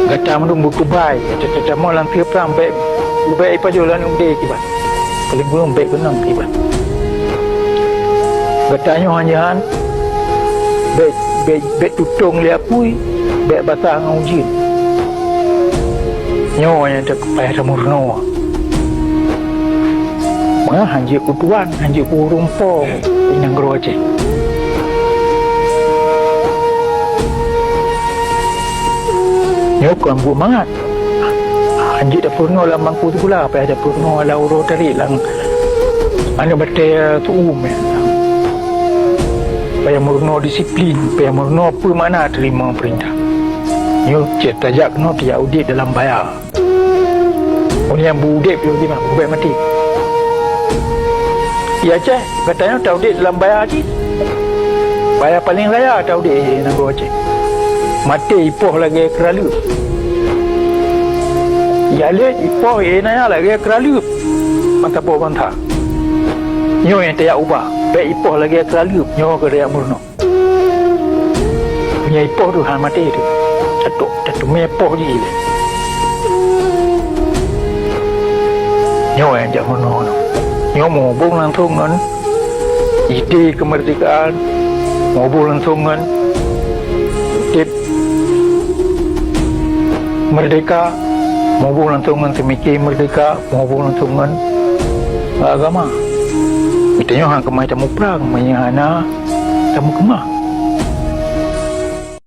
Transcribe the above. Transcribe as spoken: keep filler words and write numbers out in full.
Gata mandum beukeubay, gata tatamong lam sie prang, bèk, bèk ipajoh lagèe udé kiban. Paléng kureueng bèk keunong kiban. Gata nyoe hana jihan, bèk, bèk, bèk tutong lé apui, bèk basah ngon ujeuen. Nyoe nyang teupeugah tameurunoe. Meuhan jeuet keu tuan, han jeuet keu ureueng po di nanggroe Aceh. Nyoe kon buet mangat. Han jeuet tapeurunoe lam bangku sikula, payah tapeurunoe lam uroe tarek lam aneuk batèe, eh, tu'um, ya. Payah meurunoe disiplin, payah meurunoe peue makna teurimong peurintah. Nyoe cit tajak keunoe tajak udép dalam baya. Ureueng nyang beu udép yoh jih mah, beu bèk maté. Di Aceh, gata nyoe taudép lam baya jih. Baya paléng raya taudép di nanggroe Aceh. Maté ipoh lagèe keuraleueb. Di Aleueh ipoh ié naya lagèe keuraleueb. Mata poh bansa. Nyoe nyang tajak ubah, bèk ipoh lagèe keuraleueb, nyoe keuh tajak meurunoe. Meunyoe ipoh teuh hana maté teuh, tateumé poh jih lé. Nyoe nyang jak meurunoe. Nyoe meuhubông langsông ngon ide keumeurdekaan, meuhubông langsông ngon udép meurdeka, meuhubông langsông ngon seumike meurdeka, meuhubông langsông ngon agama. Geutanyoe hana keumah tamuprang meunyoe hana tameukeumah.